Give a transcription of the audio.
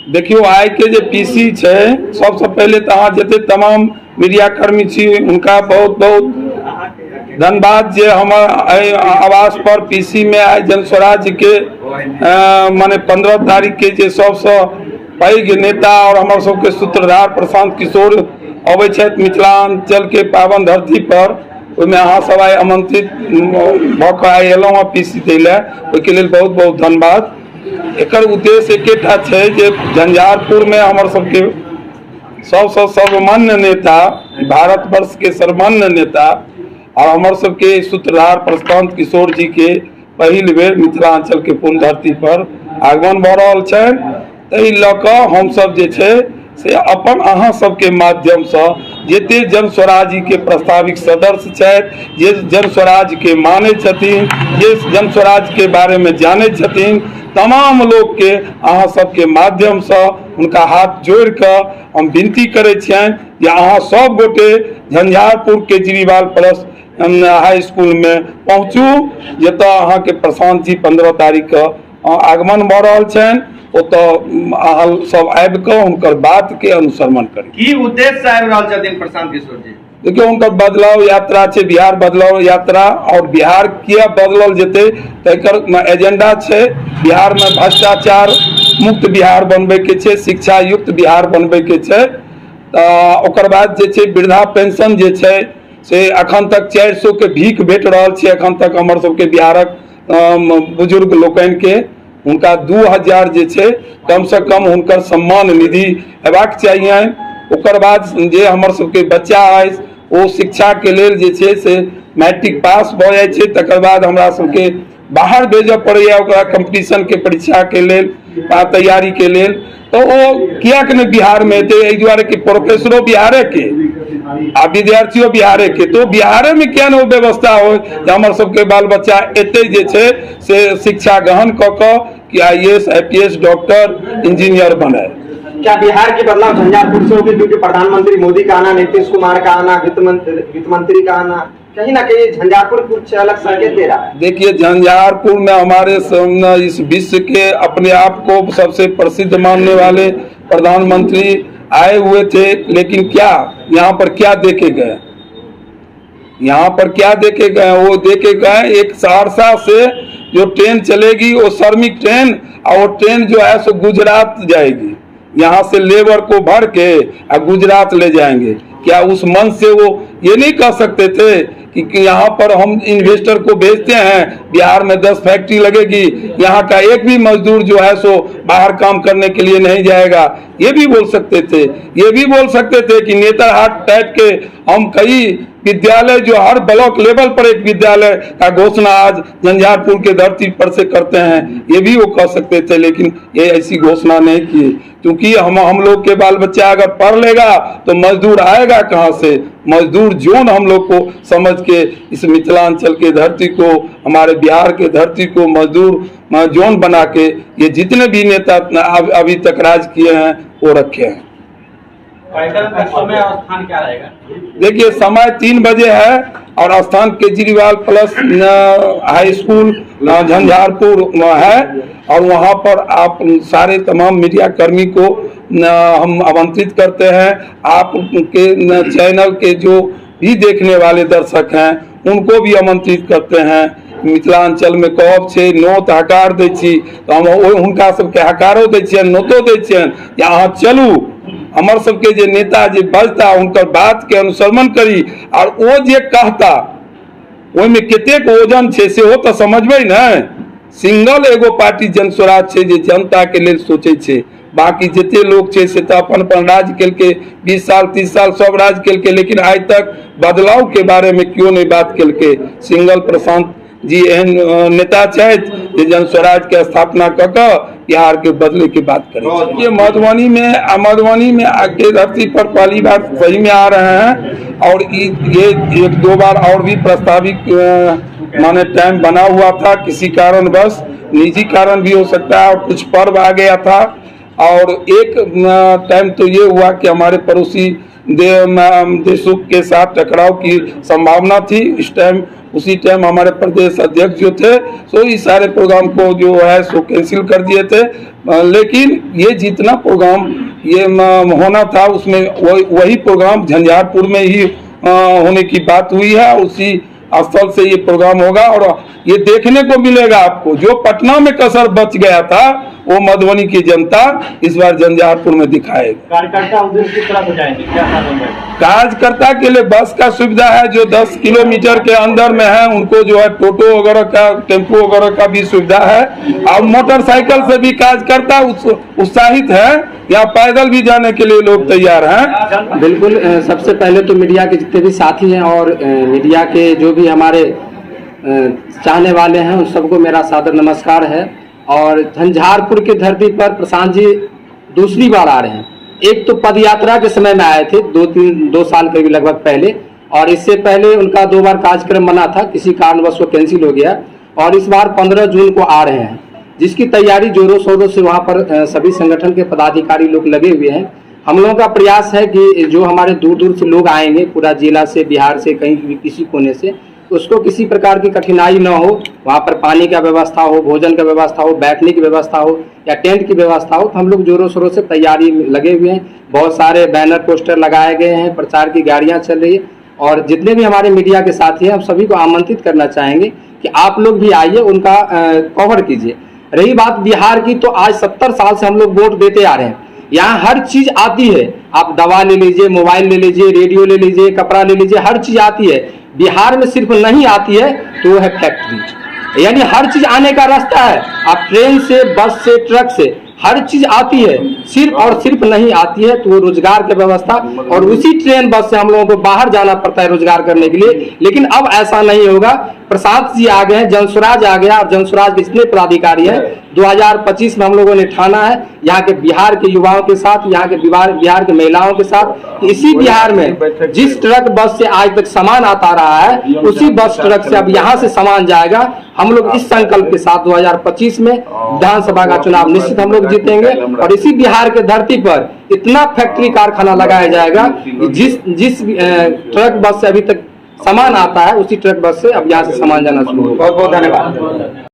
देखियौ, आइ के जे पीसी छै, सबसँ पहिले तऽ अहाँ जते तमाम मीडियाकर्मी छी, हुनका बहुत बहुत धन्यवाद जे हमर एहि आवास पर पीसी में आइ जन स्वराज्य के माने 15 तारीख के जे सबसँ पैघ नेता और हमर सबके सूत्रधार प्रशांत किशोर अबै छथि मिथिलांचल के पावन धरती पर, ओहिमे अहाँ सब आइ आमंत्रित भऽ कऽ आइ एलहुँ हँ पीसी दै लए, ओहिके लेल बहुत बहुत धन्यवाद। एकर उद्देश्य एकेटा छै जे झंझारपुर में हमर सबके सबसँ सर्वमान्य नेता, भारतवर्ष के सर्वमान्य नेता और हमर सबके सूत्रधार प्रशांत किशोर जी के पहिल बेर मिथिलांचल के पूर्ण धरती पर आगमन भऽ रहल छनि। ताहि लऽ कऽ हमसब जे छै से अपन अहाँ सबके माध्यमसँ जते जन स्वराज्य के प्रस्ताविक सदस्य छथि, जे जन स्वराज्य के मानै छथिन, जे जन स्वराज्य के बारे में जानै छथिन, तमाम लोकके अहाँ सबके माध्यमसँ हुनका हाथ जोड़ि कऽ हम विनती करै छियनि जे अहाँ सब गोटे झंझारपुर केजरीवाल प्लस हाई स्कूल में पहुँचू, जतऽ अहाँके प्रशांत जी 15 तारीख के आगमन भऽ रहल छनि। ओतऽ अहाँ सब आबि कऽ हुनकर बात के अनुसरण करी। की उद्देश्य से आबि रहल छथिन प्रशांत किशोर जी? देखियौ, हुनकर बदलाव यात्रा छै, बिहार बदलाव यात्रा, और बिहार किया बदलल जेतै तकर एजेंडा छै। बिहार में भ्रष्टाचार मुक्त बिहार बनबै के छै, शिक्षा युक्त बिहार बनबै के छै। तऽ ओकर बाद जे छै वृद्धा पेंशन जे छै से अखन तक 400 के भीख भेट रहल छै। अखन तक हमर सबके बिहारक बुजुर्ग लोकनि के हुनका 2000 जे छै कम से कम हुनकर सम्मान निधि हेबाक चाहिए। ओकर बाद जे हमर सबके बच्चा अछि ओ शिक्षा के लेल जे छै से मैट्रिक पास भऽ जाइ छै, तकर बाद हमरा सबके बाहर भेजऽ पड़ैया ओकरा कम्पटिशन के परीक्षा के लेल आ तैयारी के लेल। तऽ ओ कियाक नहि बिहार में एतै? एहि दुआरे कि प्रोफेसरो बिहारे के आ विद्यार्थियों बिहारे के, तो बिहारे में किया ने ओ व्यवस्था हो जे हमर सबके बाल बच्चा एतै जे छै से शिक्षा ग्रहण कऽ कऽ कि I S, I P S, doctor, engineer बनाए। क्या बिहार की बदलाव झंझारपुर से होगी? क्योंकि प्रधानमंत्री मोदी का आना, नीतीश कुमार का आना, वित्त मंत्री का आना, कहीं ना कहीं झंझारपुर कुछ अलग संकेत दे रहा है। देखिए, झंझारपुर में हमारे सामने इस विश्व के अपने आप को सबसे प्रसिद्ध मानने वाले प्रधानमंत्री आए हुए थे, लेकिन क्या यहाँ पर क्या देखे गए? यहाँ पर क्या देखे गए? वो देखे गए एक सहरसा से जो ट्रेन चलेगी वो श्रमिक ट्रेन, और वो ट्रेन जो है सो गुजरात जाएगी। यहाँ से लेबर को भर के और गुजरात ले जाएंगे। क्या उस मन से वो ये नहीं कह सकते थे कि यहाँ पर हम इन्वेस्टर को भेजते हैं, बिहार में 10 फैक्ट्री लगेगी, यहाँ का एक भी मजदूर जो है सो बाहर काम करने के लिए नहीं जाएगा? ये भी बोल सकते थे। ये भी बोल सकते थे कि नेतरहाट टाइप के हम कई विद्यालय जो हर ब्लॉक लेवल पर एक विद्यालय का घोषणा आज झंझारपुर के धरती पर से करते हैं, ये भी वो कह सकते थे, लेकिन ये ऐसी घोषणा नहीं की। क्योंकि हम लोग के बाल बच्चा अगर पढ़ लेगा तो मजदूर आएगा कहाँ से? मजदूर जोन हम लोग को समझ के इस मिथिलांचल के धरती को, हमारे बिहार के धरती को मजदूर जोन बना के ये जितने भी नेता अभी तक राज किए हैं वो रखे हैं। कार्यक्रम का समय और स्थान क्या रहेगा? देखिए, समय 3 बजे है और स्थान केजरीवाल प्लस हाई स्कूल झंझारपुर है, और वहाँ पर आप सारे तमाम मीडिया कर्मी को हम आमंत्रित करते हैं। आप के चैनल के जो भी देखने वाले दर्शक हैं उनको भी आमंत्रित करते हैं। मिथिलांचल में कहब छै नोत हकार दै छी, तऽ हम हुनका सबके हकारो दै छियनि, नोतो दै छियनि जे अहाँ चलू, हमर सबके जे नेता जे बजता हुनकर बात के अनुसरण करी, और ओ जे कहता ओहिमे कतेक ओजन छै सेहो तऽ समझबै ने। सिंगल एगो पार्टी जन स्वराज छै जे जनता के लेल सोचै छै। बाकी जते लोग छै से तऽ अपन अपन राज केलकै, 20 साल 30 साल सब राज केलकै, लेकिन आइ तक बदलाव के बारे में केओ नहीं बात केलकै। सिंगल प्रशांत जी एहन नेता छथि जे जन स्वराज के स्थापना कऽ कऽ बिहार के बदले के बात करै छथि। ये मधुबनी में के धरती पर पहली बार सही में आ रहे हैं, और ये 1-2 बार और भी प्रस्ताविक माने टाइम बना हुआ था, किसी कारणवश निजी कारण भी हो सकता है, और कुछ पर्व आ गया था, और एक टाइम तो ये हुआ कि हमारे पड़ोसी देशों के साथ टकराव की संभावना थी, इस टाइम उसी टाइम हमारे प्रदेश अध्यक्ष जो थे सो इस सारे प्रोग्राम को जो है सो कैंसिल कर दिए थे। लेकिन ये जितना प्रोग्राम ये होना था उसमें वही प्रोग्राम झंझारपुर में ही होने की बात हुई है। उसी स्थल से ये प्रोग्राम होगा और ये देखने को मिलेगा आपको। जो पटना में कसर बच गया था वो मधुबनी की जनता इस बार झंझारपुर में दिखाएगी। कार्यकर्ता उस दिन किस तरह से जाएंगे, क्या साधन रहेगा? कार्यकर्ता के लिए बस का सुविधा है, जो 10 किलोमीटर के अंदर में है उनको जो है टोटो वगैरह का, टेम्पो वगैरह का भी सुविधा है और मोटरसाइकिल से भी कार्यकर्ता उत्साहित है, या पैदल भी जाने के लिए लोग तैयार हैं। बिल्कुल, सबसे पहले तो मीडिया के जितने भी साथी हैं और मीडिया के जो भी हमारे चाहने वाले हैं उन सबको मेरा सादर नमस्कार है। और झंझारपुर की धरती पर प्रशांत जी दूसरी बार आ रहे हैं। एक तो पदयात्रा के समय में आए थे 2 साल करीब लगभग पहले, और इससे पहले उनका 2 बार कार्यक्रम बना था, किसी कारणवश वो कैंसिल हो गया। और इस बार 15 जून को आ रहे हैं, जिसकी तैयारी जोरों शोरों से वहाँ पर सभी संगठन के पदाधिकारी लोग लगे हुए हैं। हम लोगों का प्रयास है कि जो हमारे दूर दूर से लोग आएंगे, पूरा जिला से, बिहार से, कहीं भी किसी कोने से, उसको किसी प्रकार की कठिनाई न हो। वहाँ पर पानी का व्यवस्था हो, भोजन का व्यवस्था हो, बैठने की व्यवस्था हो या टेंट की व्यवस्था हो। तो हम लोग जोरों शोरों से तैयारी में लगे हुए हैं। बहुत सारे बैनर पोस्टर लगाए गए हैं, प्रचार की गाड़ियाँ चल रही है। और जितने भी हमारे मीडिया के साथी हैं, हम सभी को आमंत्रित करना चाहेंगे कि आप लोग भी आइए, उनका कवर कीजिए। रही बात बिहार की, तो आज 70 साल से हम लोग वोट देते आ रहे हैं। यहाँ हर चीज आती है, आप दवा ले लीजिए, मोबाइल ले लीजिए, रेडियो ले लीजिए, कपड़ा ले लीजिए, हर चीज आती है। बिहार में सिर्फ नहीं आती है तो वो है फैक्ट्री, यानी हर चीज आने का रास्ता है। आप ट्रेन से, बस से, ट्रक से, हर चीज आती है, सिर्फ और सिर्फ नहीं आती है तो वो रोजगार की व्यवस्था। और उसी ट्रेन बस से हम लोगों को बाहर जाना पड़ता है रोजगार करने के लिए। लेकिन अब ऐसा नहीं होगा। प्रशांत जी आ गए हैं, जनसुराज आ गया, और जनसुराज के जितने पदाधिकारी हैं, 2025 में हम लोगों ने ठाना है यहाँ के बिहार के युवाओं के साथ, यहाँ के बिहार के महिलाओं के साथ। इसी बिहार में जिस ट्रक बस से आज तक सामान आता रहा है, उसी बस ट्रक से अब यहाँ से सामान जाएगा। हम लोग इस संकल्प के साथ 2025 में विधानसभा का चुनाव निश्चित हम लोग जीतेंगे। और इसी बिहार के धरती पर इतना फैक्ट्री कारखाना लगाया जाएगा कि जिस जिस ट्रक बस से अभी तक सामान आता है, उसी ट्रक बस से अब यहाँ से सामान जाना शुरू होगा। बहुत बहुत धन्यवाद।